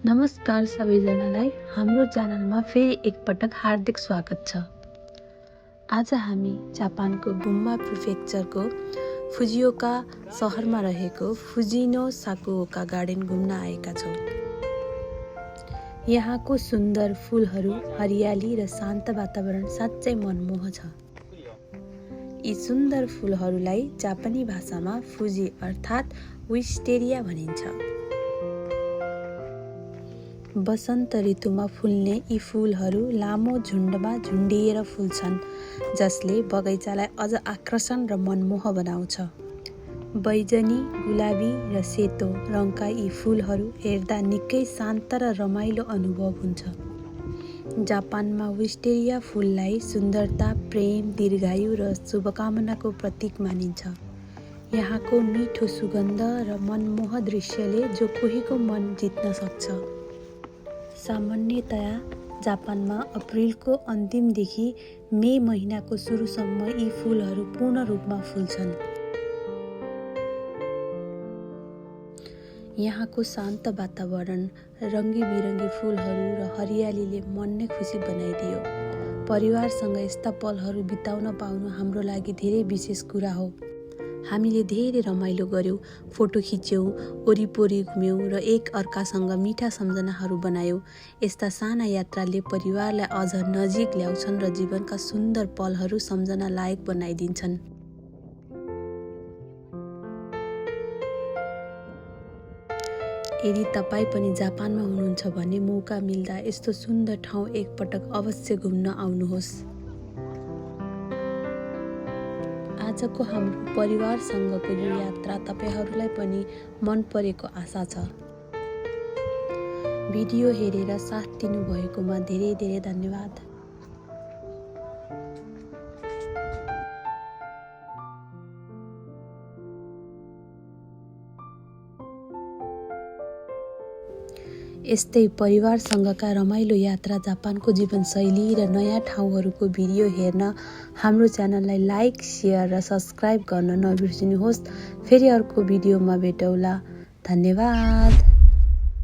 नमस्कार सबैजनालाई हाम्रो च्यानलमा फेरि एकपटक हार्दिक स्वागत छ। आज हामी जापानको गुम्बा प्रिफेक्चरको फुजिओका सहरमा रहेको फुजिनो साकुओका गार्डन घुम्न आएका छौँ। यहाँको सुन्दर फुलहरू, हरियाली र शान्त वातावरण साँच्चै मनमोह छ। यी सुन्दर फुलहरूलाई जापानी भाषामा फुजी अर्थात् विस्टेरिया भनिन्छ। वसन्त ऋतुमा फुल्ने यी फुलहरू लामो झुन्डमा झुन्डिएर फुल्छन्, जसले बगैँचालाई अझ आकर्षण र मनमोह बनाउँछ। बैजनी, गुलाबी र सेतो रङका यी फुलहरू हेर्दा निकै शान्त र रमाइलो अनुभव हुन्छ। जापानमा विस्टेरिया फुललाई सुन्दरता, प्रेम, दीर्घायु र शुभकामनाको प्रतीक मानिन्छ। यहाँको मिठो सुगन्ध र मनमोह दृश्यले जो कोहीको मन जित्न सक्छ। सामान्यतया जापानमा अप्रिलको अन्तिमदेखि मे महिनाको सुरुसम्म यी फुलहरू पूर्ण रूपमा फुल्छन्। यहाँको शान्त वातावरण, रङ्गी-बिरङ्गी फुलहरू र हरियालीले मन नै खुसी बनाइदियो। परिवारसँग यस्ता पलहरू बिताउन पाउनु हाम्रो लागि धेरै विशेष कुरा हो। हामीले धेरै रमाइलो गर्यौँ, फोटो खिच्यौँ, वरिपरि घुम्यौँ र एक अर्कासँग मिठा सम्झनाहरू बनायौँ। यस्ता साना यात्राले परिवारलाई अझ नजिक ल्याउँछन् र जीवनका सुन्दर पलहरू सम्झना लायक बनाइदिन्छन्। यदि तपाईँ पनि जापानमा हुनुहुन्छ भने मौका मिल्दा यस्तो सुन्दर ठाउँ एकपटक अवश्य घुम्न आउनुहोस्। आजको हाम्रो परिवारसँगको यो यात्रा तपाईहरूलाई पनि मन परेको आशा छ। भिडियो हेरेर साथ दिनुभएकोमा धेरै धेरै धन्यवाद। यस्तै परिवारसँगका रमाइलो यात्रा, जापानको जीवनशैली र नयाँ ठाउँहरूको भिडियो हेर्न हाम्रो च्यानललाई लाइक, सेयर र सब्स्क्राइब गर्न नबिर्सिनुहोस्। फेरि अर्को भिडियोमा भेटौँला। धन्यवाद।